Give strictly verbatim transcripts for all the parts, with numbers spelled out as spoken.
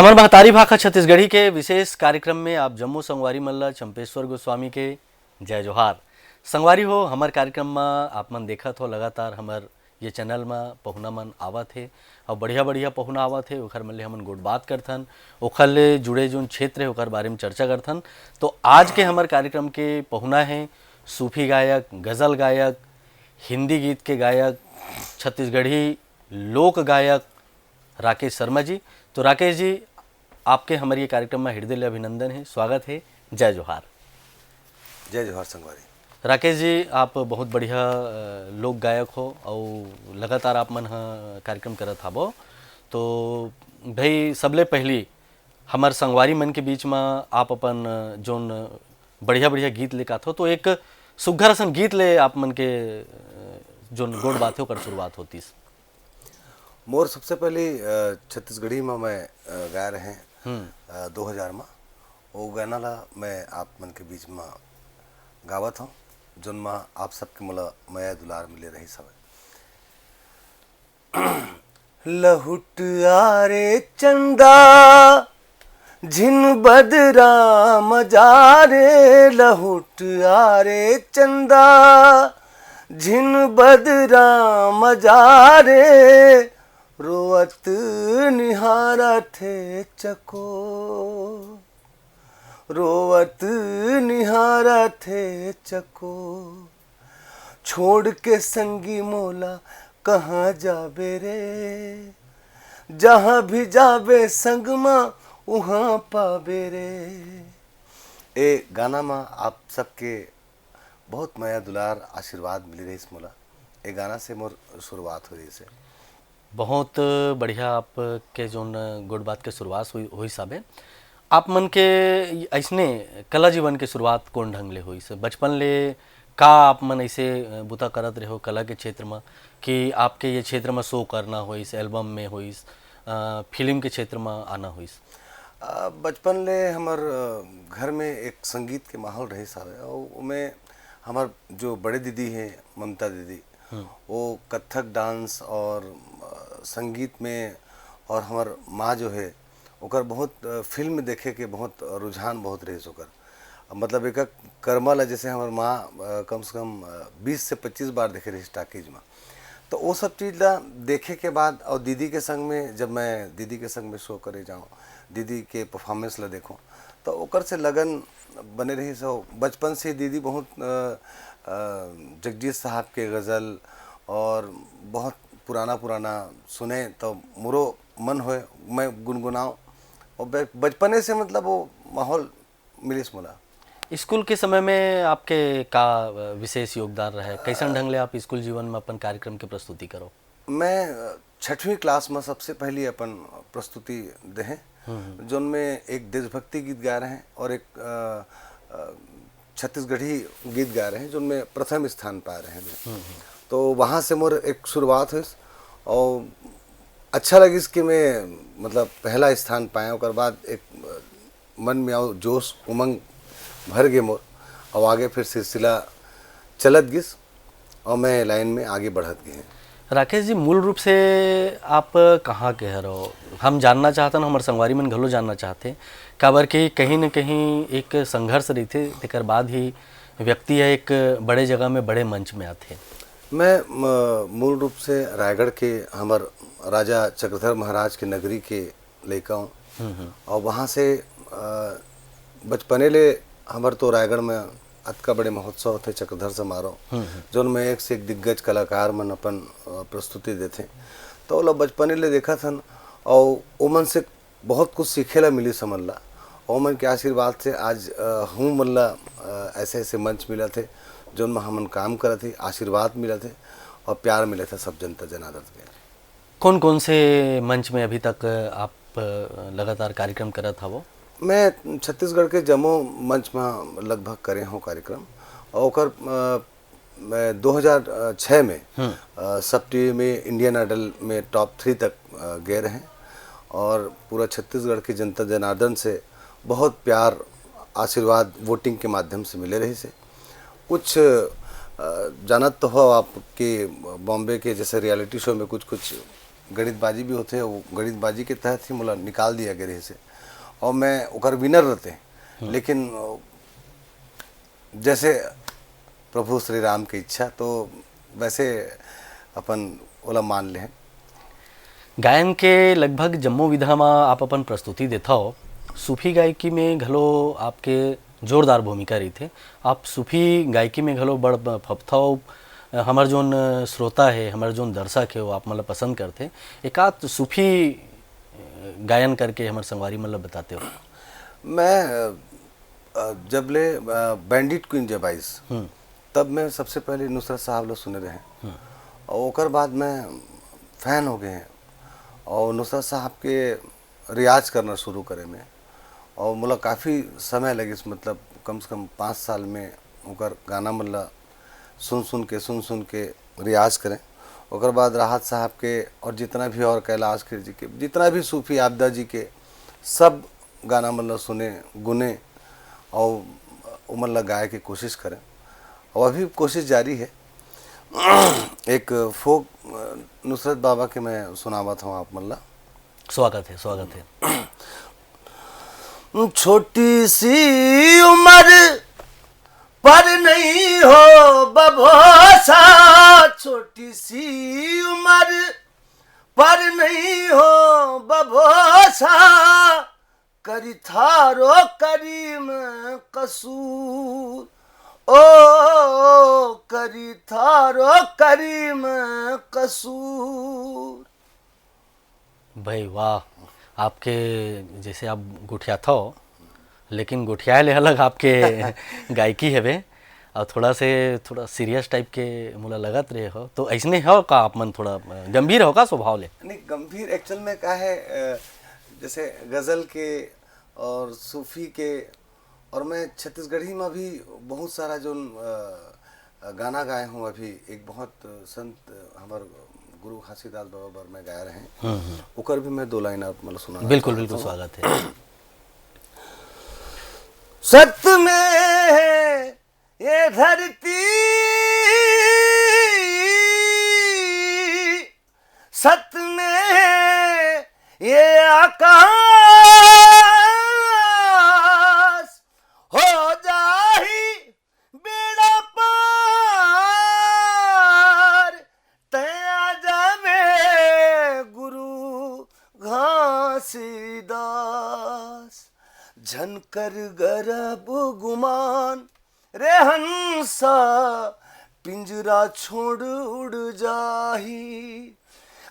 हमर महतारी भाखा छत्तीसगढ़ी के विशेष कार्यक्रम में आप जम्मो संगवारी मन ल चंपेश्वर गोस्वामी के जय जोहार। संगवारी हो, हमर कार्यक्रम म आप मन देखत हो लगातार हमर ये चैनल म पहुना मन आवत हे, अउ बढ़िया-बढ़िया पहुना आवत हे, ओखर मन ले हमन गोठ बात करथन, ओखर ले जुड़े जोन क्षेत्र हे ओकर बारे में चर्चा करथन। तो आज के हमर कार्यक्रम के पहुना हे सूफी गायक, गजल गायक, हिंदी गीत के गायक, छत्तीसगढ़ी लोक गायक राकेश शर्मा जी। तो राकेश जी, आपके हमर ये कार्यक्रम में हृदय ले अभिनंदन हे, स्वागत हे, जय जोहार। जय जोहार संगवारी। राकेश जी, आप बहुत बढ़िया, अ, लोक गायक हो अउ लगातार आप मन ह कार्यक्रम करत हाबो। तो भाई, सबले पहली हमर संगवारी मन के बीच म आप अपन, अ, जोन बढ़िया-बढ़िया गीत लेके आथो, तो एक सुग्घर असन गीत ले आप मन के, अ, जोन गोठ बात हे, ओकर शुरुआत होतिस। मोर सबसे पहली, अ, छत्तीसगढ़ी म मैं, अ, गाए रहें, हम्म। अ, दो हज़ार म। वो गाना ला मैं आप मन के बीच म गावत हूँ, जोन म आप सबके मोला मया दुलार मिले रहिस हवय। लहुट आ रे चंदा, झिन बदरा म जा रे, लहुट आ रे चंदा, झिन बदरा म जा रे, रोवत निहारत हे चको, रोवत निहारत हे चको। छोड़ के संगी मोला कहाँ जाबे रे, जहाँ भी जाबे संग मा उहाँ पाबे रे। ए गाना मा आप सबके बहुत मया दुलार आशीर्वाद मिली रहिस मोला। ए गाना से मोर शुरुआत हो रहिस हे। बहुत बढ़िया आपके जोन गोठ बात के शुरुआत हुई, होइस हवे। आप मन के अइसने कला जीवन के शुरुआत कोन ढंग ले होइस? बचपन ले का आप मन अइसे, अ, बुता करत रहे हो कला के क्षेत्र म कि आपके ये क्षेत्र म show करना होइस, album में होइस, अ, film के क्षेत्र म आना होइस? अ, बचपन ले हमर, अ, घर में एक संगीत के माहौल रहिस हवे, अउ ओमे हमर जो बड़े दीदी हे ममता दीदी, हम्म। वो कथक dance और, अ, संगीत में, और हमर माँ जो हे, ओकर बहुत, अ, film देखे के बहुत रुझान बहुत रहिस ओकर। मतलब, एक करमा ला जैसे हमर माँ, अ, कम से कम, अ, बीस से पच्चीस बार देखे रहिस टाकीज में। तो वो सब चीज ला देखे के बाद, और दीदी के संग में, जब मैं दीदी के संग में show करे जाऊँ, दीदी के performance ला देखूँ, तो ओकर से लगन बने रहिस। So, बचपन से दीदी बहुत, अ, अ, जगजीत साहब के गजल और बहुत पुराना पुराना सुने, तो मोरो मन होए, मैं गुनगुनाऊँ। और ब-, बचपने से, मतलब, वो माहौल मिलिस मोला। स्कूल के समय में आपके का, अ, विशेष योगदान रहे? कैसन ढंग ले आप स्कूल जीवन में अपन कार्यक्रम के प्रस्तुति करो? मैं, अ, छठवीं class में सबसे पहली अपन प्रस्तुति देहे, हम्म, हम्म। जोन में एक देशभक्ति गीत गाए रहे और एक, अ, अ, छत्तीसगढ़ी गीत गाए रहे, जोन में प्रथम स्थान पाए रहे मैं। हम्म, हम्म। तो वहाँ से मोर एक शुरुआत हुई और अच्छा लगिस कि मैं, मतलब, पहला स्थान पाए। ओकर बाद एक, अ, मन में अउ जोश उमंग भर गे मोर, अउ आगे फिर सिलसिला चलत गिस अउ मैं line में आगे बढ़त गे। राकेश जी, मूल रूप से आप कहाँ के हरो? हम जानना चाहतन, हमर संगवारी मन घलो जानना चाहथे, काबर कि कहीं न कहीं एक संघर्ष रहिथे, तेकर बाद ही व्यक्ति ह एक बड़े जगह में, बड़े मंच में आथे। मैं, म-, मूल रूप से रायगढ़ के, हमर राजा चक्रधर महाराज के नगरी के लइका हूँ। हम्म, हम्म। और वहाँ से, अ, बचपने ले हमर तो रायगढ़ में अतका बड़े महोत्सव होथे, चक्रधर समारोह, हम्म, हम्म। जोन में एक से एक दिग्गज कलाकार मन अपन, अ, प्रस्तुति देथे। तो ओला बचपने ले देखत हन और ओमन से बहुत कुछ सीखे ला मिलिस हमन ला। ओमन के आशीर्वाद से आज, अ, हूँ मन ला, अ, ऐसे ऐसे मंच मिलत हे, जोन में हमन काम करत ही, आशीर्वाद मिलत हे और प्यार मिलत हे सब जनता जनार्दन के। कौन-कौन से मंच में अभी तक आप, अ, लगातार कार्यक्रम करत हवो? मैं छत्तीसगढ़ के जम्मो मंच में लगभग करे हूँ कार्यक्रम। और ओकर, अ, मैं दो हज़ार छह में, हम्म। अ, सब टीवी में Indian Idol में top three तक, अ, गए रहे और पूरा छत्तीसगढ़ के जनता जनार्दन से बहुत प्यार, आशीर्वाद voting के माध्यम से मिले रहिस हे। कुछ, अ, जानत तो हो आप कि बॉम्बे के जैसे reality show में कुछ-कुछ गणितबाजी भी होथे, वो गणितबाजी के तहत ही मोला निकाल दिया गया रहिस हे, और मैं ओकर विनर रहते। लेकिन अ, जैसे प्रभु श्री राम के इच्छा, तो वैसे अपन ओला मान ले। गायन के लगभग जम्मो विधा म आप अपन प्रस्तुति देथव। सूफी गायकी में घलो आपके जोरदार भूमिका रहिथे। आप सूफी गायकी में घलो बड़ ब-, फपथव। हमर जोन श्रोता हे, हमर जोन दर्शक हे, वो आप मन ला पसंद करथे। एकात सूफी गायन करके हमर संगवारी मन ला बताते हो। मैं अ, जब ले अ, बैंडिट क्वीन जब आइस, हम्म। तब मैं सबसे पहले नुसरत साहब ला सुने रहे। हम्म। और ओकर बाद मैं फैन हो गए हैं। और नुसरत साहब के रियाज करना शुरू करे में, और मोला काफ़ी समय लगिस, मतलब कम से कम पाँच साल में ओकर गाना मन ला सुन सुन के, सुन सुन के रियाज करें। ओकर बाद राहत साहब के और जितना भी, और कैलाश खेर जी के, जितना भी सूफी आबदा जी के, सब गाना मन ला सुने, गुने, और ओमन ला गाए के कोशिश करें। और अभी कोशिश जारी है। एक फोक, अ, नुसरत बाबा के मैं सुनावत हूँ आप मन ला। स्वागत है, स्वागत है। छोटी सी उम्र पर नहीं हो बभोसा, छोटी सी उम्र पर नहीं हो बभोसा, करी थारो करीम कसूर, ओ करी थारो करीम कसूर। भाई वाह, आपके जैसे आप गोठियाथव, लेकिन गोठियाए ले अलग आपके गायकी हवे, और थोड़ा से, थोड़ा सीरियस टाइप के मोला लगत रहे हो, तो ऐसने हो का आप मन थोड़ा, अ, गंभीर हो का स्वभाव ले? नहीं, गंभीर एक्चुअल में का है, अ, जैसे गज़ल के और सूफी के, और मैं छत्तीसगढ़ी में भी बहुत सारा जो, अ, गाना गाए हूँ। अभी एक बहुत संत हमार गुरु घासीदास बाबा बर मैं गाए रहे हैं, हम्म, हम्म। ओकर भी मैं दो लाइन आप मतलब सुनाना बिल्कुल, चाहता बिल्कुल, हूँ। स्वागत है। सत में है ये धरती, सत में है ये आकाश, हो जाही बेड़ा पार, तै आ जावे गुरु घासीदास। झन कर गरब गुमान रे हंसा, पिंजरा छोड़ उड़ जाही।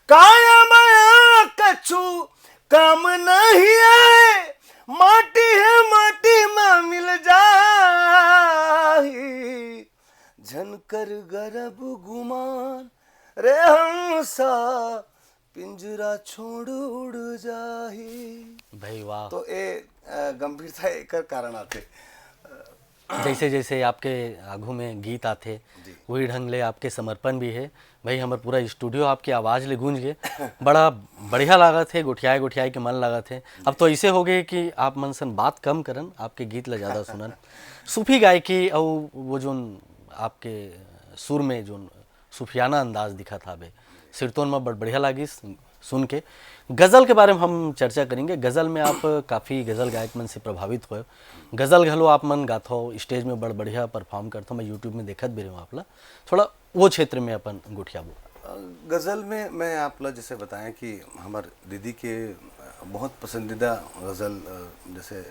काया माया कछु काम नहीं आए, माटी है माटी में मिल जाही। झन कर गरब गुमान रे हंसा, पिंजरा छोड़ उड़ जाही। भाई वाह। तो ए, अ, गंभीरता एकर कारण आथे। जैसे जैसे आपके आगू में गीत आथे, जी। वही ढंग ले आपके समर्पण भी है। भाई, हमर पूरा स्टूडियो आपके आवाज़ ले गूंज गए। बड़ा बढ़िया लागत है, गोठियाए गोठियाए के मन लागत है। अब तो ऐसे हो गए कि आप मन सन बात कम करन, आपके गीत ला ज़्यादा सुनन। सूफी गायकी और वो जोन आपके सुर में जोन सूफियाना अंदाज दिखत हावे, सिरतोन में बड़ बढ़िया लागिस सुन के। गज़ल के बारे में हम चर्चा करेंगे। गज़ल में आप काफ़ी गज़ल गायक मन से प्रभावित होए। गज़ल घलो आप मन गाथो, स्टेज में बड़ बढ़िया परफॉर्म करथो, मैं YouTube में देखत भी रहूँ आप ला। थोड़ा वो क्षेत्र में अपन गोठियाबो। अ, गज़ल में मैं आप ला जैसे बताएं कि हमार दीदी के, अ, बहुत पसंदीदा गज़ल, अ, जैसे, अ,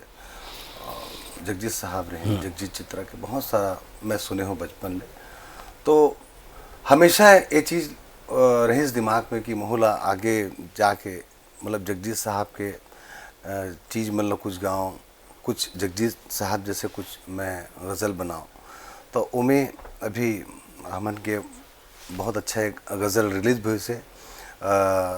जगजीत साहब रहे, हम्म। जगजीत चित्रा के बहुत सारा मैं सुने हूँ बचपन में। तो हमेशा ये चीज़, अ, रहिस दिमाग में कि महू ला आगे जाके, मतलब, जगजीत साहब के, अ, चीज़ मन ला कुछ गाऊँ, कुछ जगजीत साहब जैसे कुछ मैं गज़ल बनाऊँ। तो ओमे अभी हमन के बहुत अच्छा एक गज़ल रिलीज भी होइस हे। अ,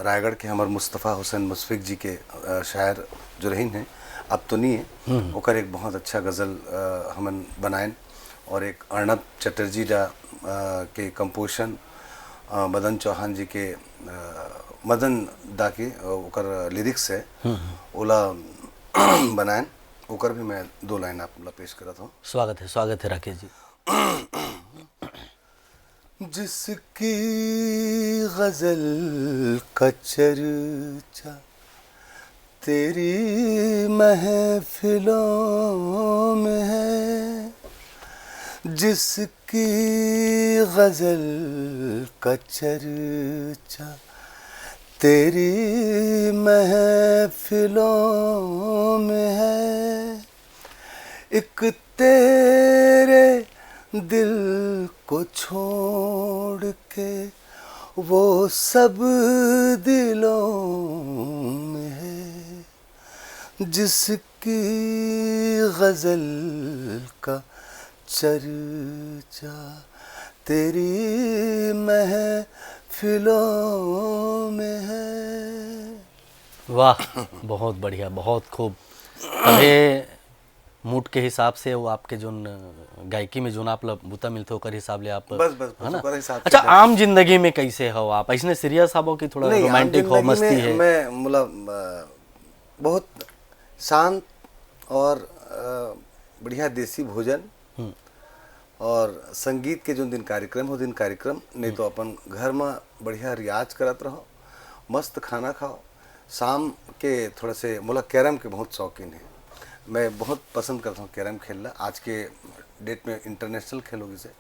रायगढ़ के हमर मुस्तफ़ा हुसैन मुशफिक जी के, अ, शायर जो रहिन हे, अब तो नहीं है, हम्म। ओकर एक बहुत अच्छा गज़ल, अ, हमन बनाएन। और एक अर्णब चटर्जी दा, अ, के कंपोजिशन, अ, मदन चौहान जी के, अ, मदन दा के, अ, ओकर लिरिक्स है, हम्म। ओला बनाएन, ओकर भी मैं दो लाइन आप ला पेश करत हूँ। स्वागत है, स्वागत है राकेश जी। जिसकी गजल का चर्चा तेरी महफिलों में है, जिसकी गजल का चर्चा तेरी महफिलों में है, एक तेरे दिल को छोड़ के वो सब दिलों में है, जिसकी गजल का चर्चा तेरी महफिलों में है। वाह, बहुत बढ़िया, बहुत खूब। तभे मूड के हिसाब से वो आपके जोन गायकी में जोन आप ला बूता मिलथे, ओकर हिसाब ले आप, बस, बस, बस, है ना? ओकर हिसाब से अच्छा, जाए। आम जिंदगी में कैसे हो आप? ऐसने सीरियस हबो कि थोड़ा नहीं, आम रोमांटिक हो, जिंदगी मस्ती में है? मैं, मतलब, अ, बहुत शांत और, अ, बढ़िया देसी भोजन हम्म। और संगीत के जो दिन कार्यक्रम हो, दिन कार्यक्रम, नहीं तो अपन घर में बढ़िया रियाज करत रहो, मस्त खाना खाओ। शाम के थोड़ा से, मोला कैरम के बहुत शौकीन है, मैं बहुत पसंद करता हूँ कैरम खेलना। आज के डेट में इंटरनेशनल खेल हो गिस हे,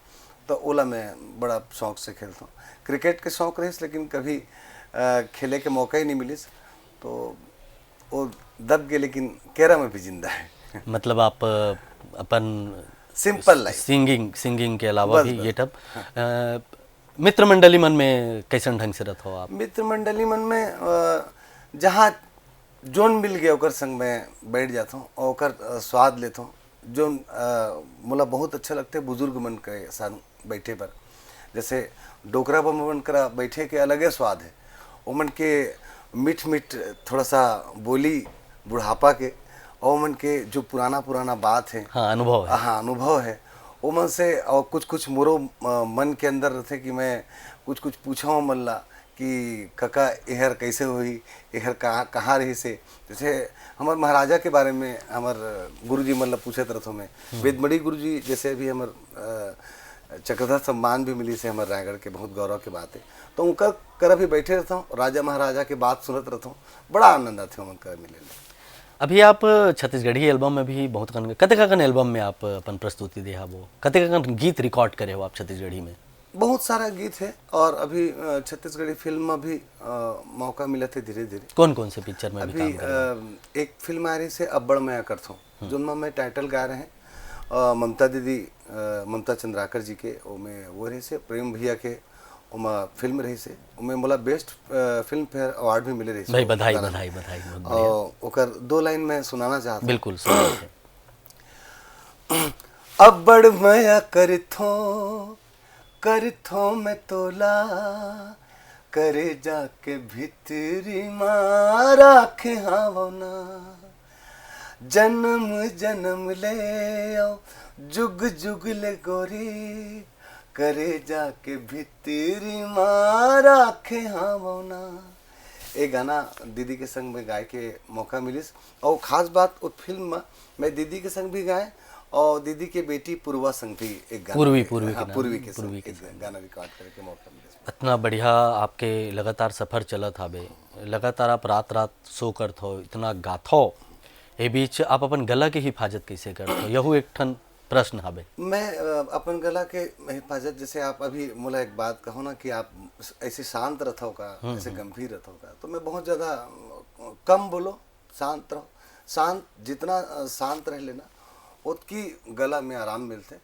तो ओला मैं बड़ा शौक से खेलता हूँ। क्रिकेट के शौक रहिस, लेकिन कभी, अ, खेले के मौका ही नहीं मिलिस, तो वो दब गए, लेकिन कैरम अभी जिंदा है। मतलब आप, अ, अपन Simple life। सिंगिंग, सिंगिंग के अलावा बस, भी बस। ये टब, अ, मित्र मंडली मन में कैसन ढंग से रहत हो आप? मित्र मंडली मन में, अ, जहाँ जोन मिल गया, ओकर संग में बैठ जाता हूँ और ओकर, अ, स्वाद लेता हूँ। जोन, अ, मोला बहुत अच्छा लगता है बुजुर्ग मन के संग बैठे पर। जैसे डोकरा बम मन करा बैठे के अलगे स्वाद है। ओमन के मीठ मीठ थोड़ा सा बोली बुढ़ापा के, और ओमन के जो पुराना पुराना बात है, हाँ, अनुभव है। हाँ, अनुभव है, ओमन से। और कुछ कुछ मोरो, अ, मन के अंदर रहते कि मैं कुछ कुछ पूछा मन ला कि कका, एहर कैसे होही, एहर कहाँ, कहाँ रहिस हे। जैसे हमर महाराजा के बारे में हमर गुरुजी मन ला पूछत रहथों मैं। वेदमणि गुरुजी जैसे अभी हमर, अ, चक्रधर सम्मान भी मिलिस हे हमर रायगढ़ के, बहुत गौरव के बात है। तो उनकर करा भी बैठे रहता हूँ, राजा महाराजा के बात सुनत रहता हूँ, बड़ा आनंद आथे ओमन करा मिले ले। अभी आप छत्तीसगढ़ी एल्बम में भी बहुत कन, कतेक कन एल्बम में आप अपन प्रस्तुति दे हबो, कतेक कन गीत रिकॉर्ड करे हो आप छत्तीसगढ़ी में? बहुत सारा गीत है और अभी, अ, छत्तीसगढ़ी फिल्म में भी, अ, मौका मिलत है धीरे धीरे। कौन कौन से पिक्चर में भी अभी, काम करे हो? अ, एक फिल्म आ रही से अब्बड़ मया करथों, जोन में मैं टाइटल गा रहे हैं, अ, ममता दीदी, अ, ममता चंद्राकर जी के, ओमे वो रहिस हे, प्रेम भैया के ओमा फिल्म रहिस हे, ओमे मोला बेस्ट, अ, फिल्म फेयर अवार्ड भी मिले रहिस हे। भाई, बधाई, गाना। बधाई, बधाई, बहुत बढ़िया। और ओकर दो लाइन मैं सुनाना चाहता हूँ। बिल्कुल, सुनाइए। अब्बड़ मया करथों, करथों मैं तोला, करेजा के भीतरी मा राखे हावो ना। जन्म जन्म ले आओ, जुग जुग ले गोरी, करेजा के भीतरी मा राखे हावो ना। ये गाना दीदी के संग में गाए के मौका मिलिस, और खास बात, वो फिल्म में मैं दीदी के संग भी गाए और दीदी के बेटी पूर्वा संग भी एक गाना, पूर्वी, पूर्वी के हाँ, नाम, पूर्वी के संग पूर्वी के एक गाना रिकॉर्ड करे के मौका मिलिस। इतना बढ़िया आपके लगातार सफर चलत हाबे, लगातार आप रात रात शो करत हो, इतना गात हो, ए बीच आप अपन गला के हिफाजत कैसे करत हो? यहू एक ठन प्रश्न हाबे। मैं, अ, अपन गला के हिफाजत, जैसे आप अभी मोला एक बात कहो ना कि आप ऐसे शांत रहता हो का, ऐसे गंभीर रहता हो का, तो मैं बहुत ज़्यादा, अ, कम बोलो, शांत रहो। शांत, जितना, अ, शांत रह लेना, उतकी गला में आराम मिलते।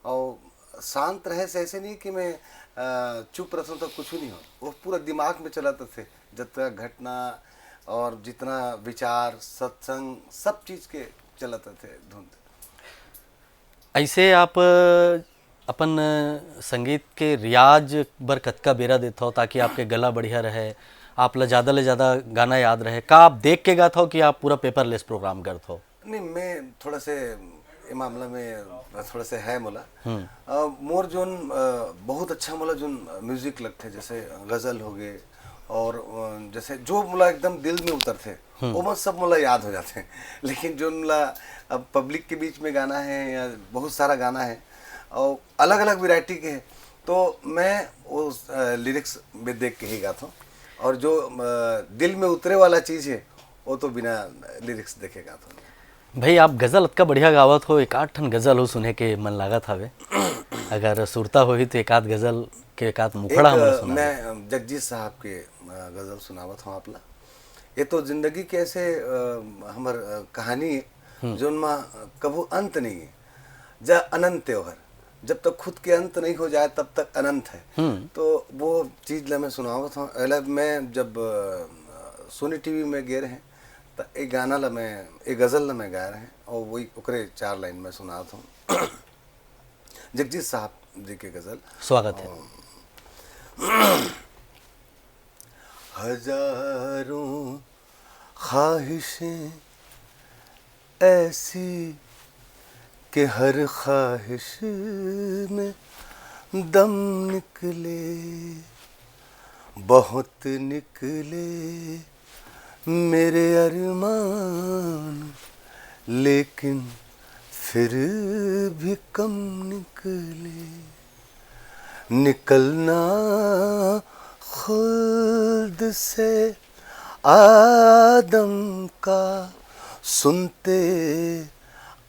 और शांत रहे से ऐसे नहीं कि मैं, अ, चुप रहता हूँ तो कुछ नहीं हो, वो पूरा दिमाग में चलत रहते, जतना घटना और जितना विचार, सत्संग, सब चीज़ के चलत रहते धुन। ऐसे आप अपन संगीत के रियाज बर कतका बेरा देत हो ताकि आपके गला बढ़िया रहे, आप ला ज़्यादा ले ज़्यादा गाना याद रहे? का आप देख के गात हो कि आप पूरा पेपरलेस प्रोग्राम करत हो? नहीं, मैं थोड़ा से ये मामला में थोड़ा से है मोला। अ, मोर जोन, अ, बहुत अच्छा मोला जोन म्यूजिक लगते, जैसे गज़ल हो गए और, अ, जैसे जो मोला एकदम दिल में उतरते, वो मन सब मोला याद हो जाते हैं। लेकिन जो मोला अब पब्लिक के बीच में गाना है या बहुत सारा गाना है और अलग-अलग वैरायटी के हैं, तो मैं वो लिरिक्स में देख के ही गाता हूँ, और जो अ, दिल में उतरे वाला चीज़ है, वो तो बिना लिरिक्स देखे गाता हूँ। भाई, आप गजल अतका बढ़िया गावत हो, एक आध ठन गजल हो सुने के मन लागत हवे। अगर सुरता होही तो एक आध गजल के एक आध मुखड़ा एक हमला अ, सुना। मैं अ, जगजीत साहब के अ, गजल सुनावत हूँ आपला। ये तो जिंदगी के ऐसे अ, हमर अ, कहानी है, जोन मा अ, कभू अंत नहीं है, जा अनंत है ओहर। जब तक खुद के अंत नहीं हो जाए, तब तक अनंत है। तो वो चीज ला मैं सुनावत हूँ। एला मैं जब अ, सोनी टीवी में गे रहे, त एक गाना ला मैं, एक गजल ला मैं गाए रहे, और वही ओकरे चार लाइन में सुनावत हूँ। जगजीत साहब जी के गजल। स्वागत है। हजारों ख्वाहिशें ऐसी कि हर ख्वाहिश में दम निकले, बहुत निकले मेरे अरमान, लेकिन फिर भी कम निकले। निकलना खुल्द से आदम का सुनते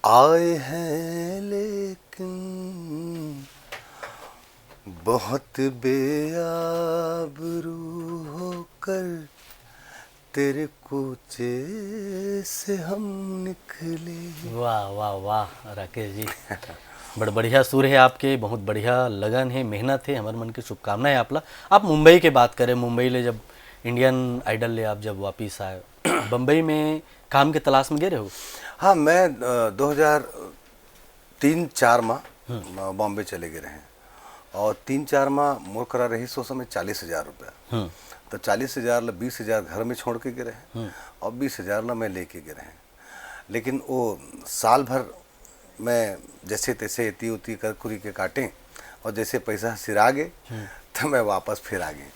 आए हैं, लेकिन बहुत बेआबरू होकर तेरे कूचे से हम निकले। वाह, वाह, वाह, राकेश जी। बड़ बढ़िया सुर है आपके, बहुत बढ़िया लगन है, मेहनत है, हमर मन के शुभकामना है आपला। आप मुंबई के बात करें, मुंबई ले जब इंडियन आइडल ले आप जब वापिस आए, बम्बई में काम के तलाश में गए रहो? हाँ, मैं अ, दो हज़ार तीन चार में अ, बॉम्बे चले गए रहे, और तीन चार में मोर करा रही सो समय चालीस हजार रुपया। तो चालीस हजार ला बीस हजार घर में छोड़ के गए रहे, और बीस हजार ला मैं लेके गए रहे। लेकिन वो साल भर मैं जैसे तैसे एती उती कर कुरी के काटे, और जैसे पैसा सिरा गे, तो मैं वापस फिर आ गए।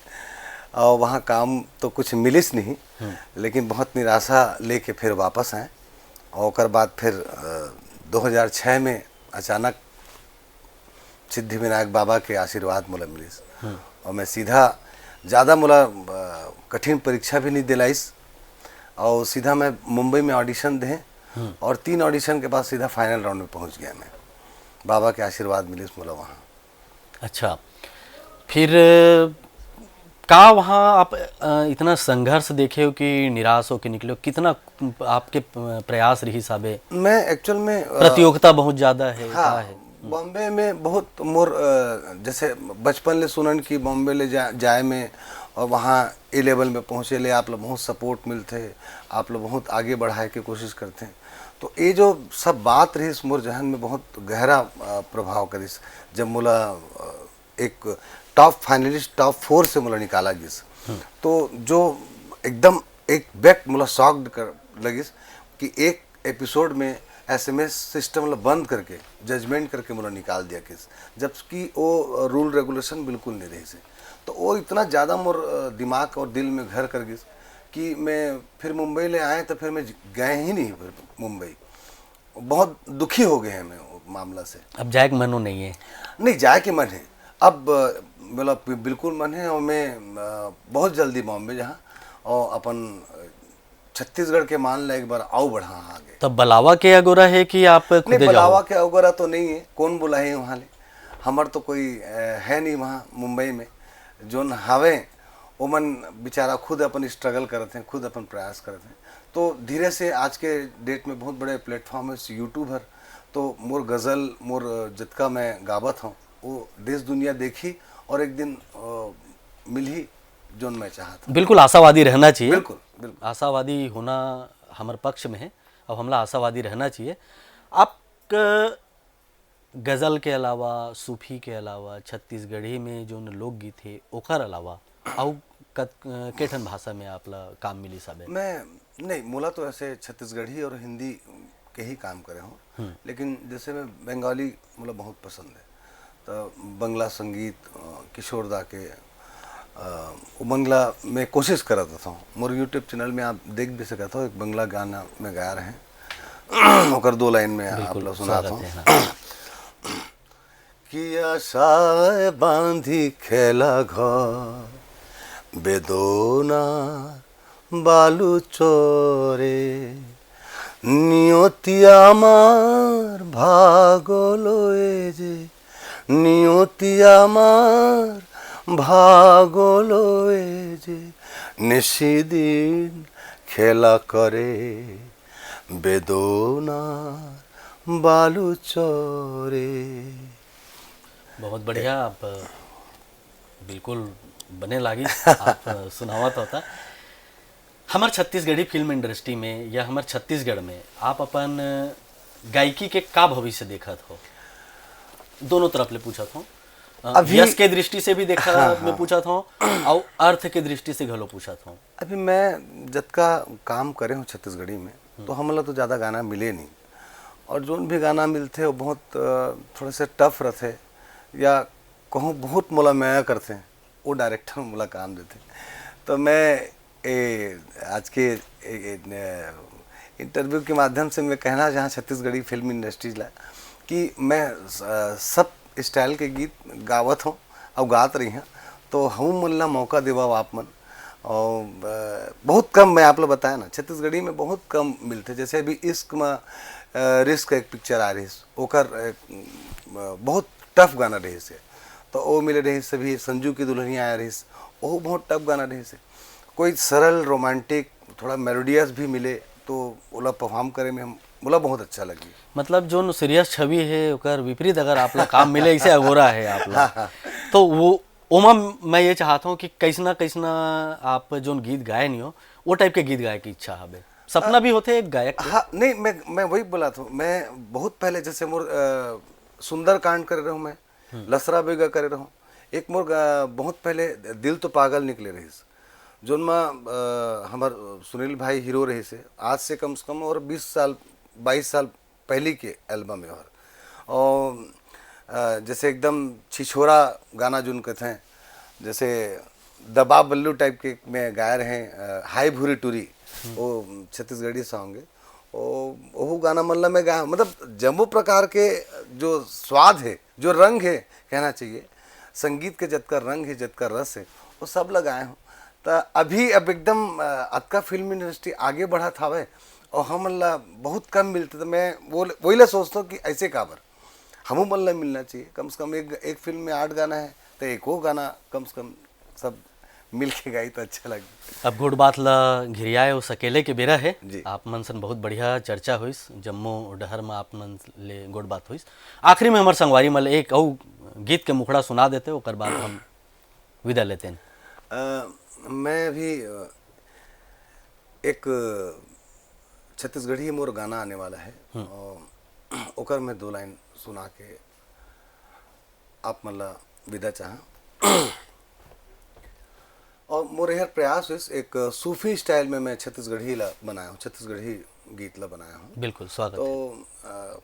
और वहाँ काम तो कुछ मिलिस नहीं, लेकिन बहुत निराशा लेके फिर वापस आए। और ओकर बाद फिर अ, दो हज़ार छह में अचानक सिद्धि विनायक बाबा के आशीर्वाद मोला मिलिस, और मैं सीधा, ज़्यादा मोला अ, कठिन परीक्षा भी नहीं दिलाइस, और सीधा मैं मुंबई में ऑडिशन दे, और तीन ऑडिशन के बाद सीधा फाइनल राउंड में पहुंच गया मैं। बाबा के आशीर्वाद मिलिस मोला वहाँ। अच्छा, फिर का वहाँ आप अ, इतना संघर्ष देखे हो कि निराश होके निकले हो? कितना आपके प्रयास रही हिसाबे? मैं एक्चुअल में अ, प्रतियोगिता बहुत ज्यादा है, का हाँ, है? बॉम्बे में बहुत मोर अ, जैसे बचपन ले सुनन कि बॉम्बे ले जा, जाए में और वहाँ ए लेवल में पहुँचे ले आप लोग बहुत सपोर्ट मिलते, आप लोग बहुत आगे बढ़ाए के कोशिश करते हैं। तो ये जो सब बात रही, मोर जहन में बहुत गहरा अ, प्रभाव करिस। जब मोला अ, एक टॉप फाइनलिस्ट, टॉप फोर से मोला निकाला गिस, तो जो एकदम एक बैक मोला शॉक्ड कर लगिस कि एक एपिसोड में एसएमएस सिस्टम ला बंद करके, जजमेंट करके मोला निकाल दिया किस, जबकि वो रूल रेगुलेशन बिल्कुल नहीं रही से। तो वो इतना ज़्यादा मोर अ, दिमाग और दिल में घर कर गिस कि मैं फिर मुंबई ले आए, तो फिर मैं ज- गए ही नहीं फिर मुंबई। बहुत दुखी हो गए हैं मैं वो मामला से। अब जाए के मनो नहीं है? नहीं, जाए के मन है, अब अ, मतलब बि- बिल्कुल मन है, और मैं अ, बहुत जल्दी बॉम्बे जहाँ और अपन अ, छत्तीसगढ़ के मान ला एक बार आओ बढ़ा आगे। तब बलावा के अगोरा है कि आप नहीं, खुदे जाओ? बलावा के अगोरा तो नहीं है, कौन बुलाए वहाँ ले, हमार तो कोई अ, है नहीं वहाँ मुंबई में। जोन हवे, ओमन बेचारा खुद अपन स्ट्रगल करत हैं, खुद अपन प्रयास करत हैं। तो धीरे से आज के डेट में बहुत बड़े प्लेटफॉर्म है, यूट्यूब हर। तो मोर गज़ल, मोर जतका मैं गावत हूँ, वो देश दुनिया देखी और एक दिन अ, मिलही जोन मैं चाहत हूँ। बिल्कुल आशावादी रहना चाहिए। बिल्कुल, बिल्कुल। आशावादी होना हमर पक्ष में है। अब हमला आशावादी रहना चाहिए। आप क- गजल के अलावा, सूफी के अलावा, छत्तीसगढ़ी में जोन लोकगीत हे, ओकर अलावा अउ कत- के ठन भाषा में आप ला काम मिलिस हवे? मैं नहीं, मोला तो ऐसे छत्तीसगढ़ी और हिंदी के ही काम करे हूँ, लेकिन जैसे मैं बंगाली मोला बहुत पसंद है, तो बंगला संगीत अ, किशोर दा के अ, वो बंगला में कोशिश करत रहता हूँ। मोर यूट्यूब चैनल में आप देख भी सकत हो, एक बंगला गाना मैं गाया रहे, ओकर दो लाइन में आप बिल्कुल, लोग सुनात स्वागत हूँ। है, हाँ। आशाय बांधी खेला घर, बेदोना बालू चोरे। नियति आमार भागो लये जे, नियति आमार भागो लये जे, निशिदिन खेला करे, बेदोना बालू चोरे। बहुत बढ़िया, आप बिल्कुल बने लागी, आप सुनावत होता। हमर छत्तीसगढ़ी फिल्म इंडस्ट्री में या हमर छत्तीसगढ़ में आप अपन गायकी के का भविष्य देखत हो? दोनों तरफ ले पूछत हो। अ, अभी यश के दृष्टि से भी देखा हाँ, मैं हाँ। पूछत हो, और अर्थ के दृष्टि से घलो पूछत हो। अभी मैं जतका काम करे हूँ छत्तीसगढ़ी में, तो हमला तो ज़्यादा गाना मिले नहीं, और जोन भी गाना मिलथे वो बहुत, अ, थोड़ा सा टफ रहथे, या कहूँ बहुत मोला मया करथे, वो डायरेक्टर मोला काम देथे। तो मैं ए, आज के ए, ए, न, इंटरव्यू के माध्यम से मैं कहना चाहाँ छत्तीसगढ़ी फिल्म इंडस्ट्री ला कि मैं स-, सब स्टाइल के गीत गावत हूँ और गात रही हूँ, तो हम मन ला मौका देवा आप मन। और अ, बहुत कम, मैं आप लोग बताया ना, छत्तीसगढ़ी में बहुत कम मिलथे। जैसे अभी इश्क में अ, रिस्क एक पिक्चर आ रही, ओकर अ, बहुत टफ गाना रही से, तो वो मिले रही से भी संजू की दुल्हनिया आया रही, वो बहुत टफ गाना रही से। कोई सरल रोमांटिक, थोड़ा मेलोडियस भी मिले, तो ओला परफॉर्म करे में हम, बोला बहुत अच्छा लगी। मतलब जोन सीरियस छवि है, ओकर विपरीत अगर आप ला काम मिले, इसे अगोरा है आप ला। हाँ, हाँ। तो वो ओमा मैं ये चाहता हूँ कि कैसना कैसना आप जोन गीत गाए नहीं हो, वो टाइप के गीत गाए की इच्छा हवे। सपना अ, भी होथे एक गायक के। हाँ, नहीं, मैं, मैं वही बोला था, मैं बहुत पहले जैसे मोर, अ, सुंदरकांड करे रहूँ मैं, हम्म। लसरा बेगा करे रहूँ, एक मोर गा-, बहुत पहले दिल तो पागल निकले रहीस, जोन मा, अ, हमर सुनील भाई हीरो रहीस हे, आज से कम से कम और बीस साल, बाईस साल पहली के एल्बम हे। और, अ, जैसे एकदम छिछोरा गाना जोन कहते हैं, जैसे दबा बल्लू टाइप के में गाए रहे, अ, हाय भूरी टूरी, हम्म। वो छत्तीसगढ़ी सॉन्ग है। वो, वो गाना मन ला मैं गाया, मतलब जम्मो प्रकार के जो स्वाद है, जो रंग है, कहना चाहिए, संगीत के जतका रंग है, जतका रस है, वो सब ला गाए हूँ। त अभी अब एकदम, अ, अतका फिल्म इंडस्ट्री आगे बढ़त हावय, और हमन ला बहुत कम मिलथे, त मैं वो, वही ला सोचता हूँ कि ऐसे काबर हमू मन ला मिलना चाहिए। कम से कम एक, एक फिल्म में आठ गाना है, तो एको गाना कम से कम सब मिल के गाई तो अच्छा लगे। अब गोठ बात ला घिरियाए ओ सकेले के बेरा है। जी। आप मन सन बहुत बढ़िया चर्चा होइस, जम्मो डहर में आप मन ले गोठ बात होइस। आखिरी में हमर संगवारी मन ल एक अउ गीत के मुखड़ा सुना देते, ओकर बाद हम विदा लेते हैं। अ, मैं अभी, अ, एक छत्तीसगढ़ी मोर गाना आने वाला है, हम्म। और ओकर मैं दो लाइन सुना के आप मन ला विदा चाहा। और मोर यह प्रयास होइस, एक सूफी स्टाइल में मैं छत्तीसगढ़ी ला बनाया हूँ, छत्तीसगढ़ी गीत ला बनाया हूँ। बिल्कुल, स्वागत तो, है। अ,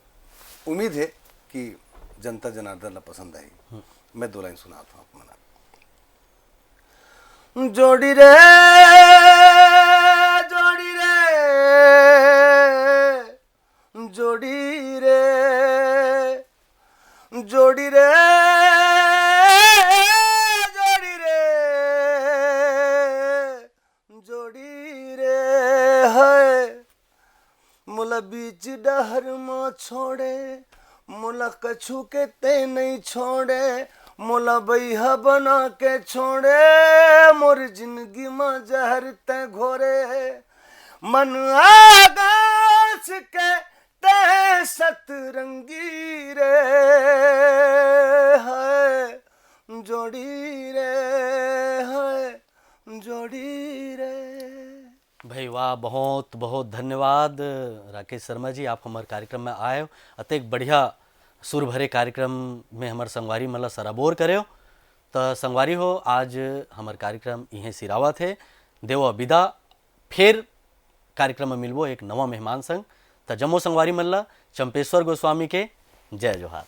उम्मीद है कि जनता जनार्दन ला पसंद आई। हम्म। मैं दो लाइन सुनाता हूँ आप मन ला। जोड़ी रे, जोड़ी रे, जोड़ी रे, जोड़ी रे, जोड़ी रे, जोड़ी रे, है। मोला बीच डहर म छोड़े, मोला कछु के ते नइ छोड़े, मोला बइहा बना के छोड़े, मोर जिंदगी म जहर ते घोरे, मन आकाश के ते सतरंगी रे, है जोड़ी रे, है जोड़ी रे। भाई वाह, बहुत बहुत धन्यवाद राकेश शर्मा जी, आप हमर कार्यक्रम में आए हो, अतेक बढ़िया सुर भरे कार्यक्रम में हमर संगवारी मन ला सराबोर करे हो। त संगवारी हो, आज हमर कार्यक्रम इहें सिरावत हे। देवो विदा, फेर कार्यक्रम में मिलबो एक नवा मेहमान संग। त जम्मो संगवारी मन ला चंपेश्वर गोस्वामी के जय जोहार।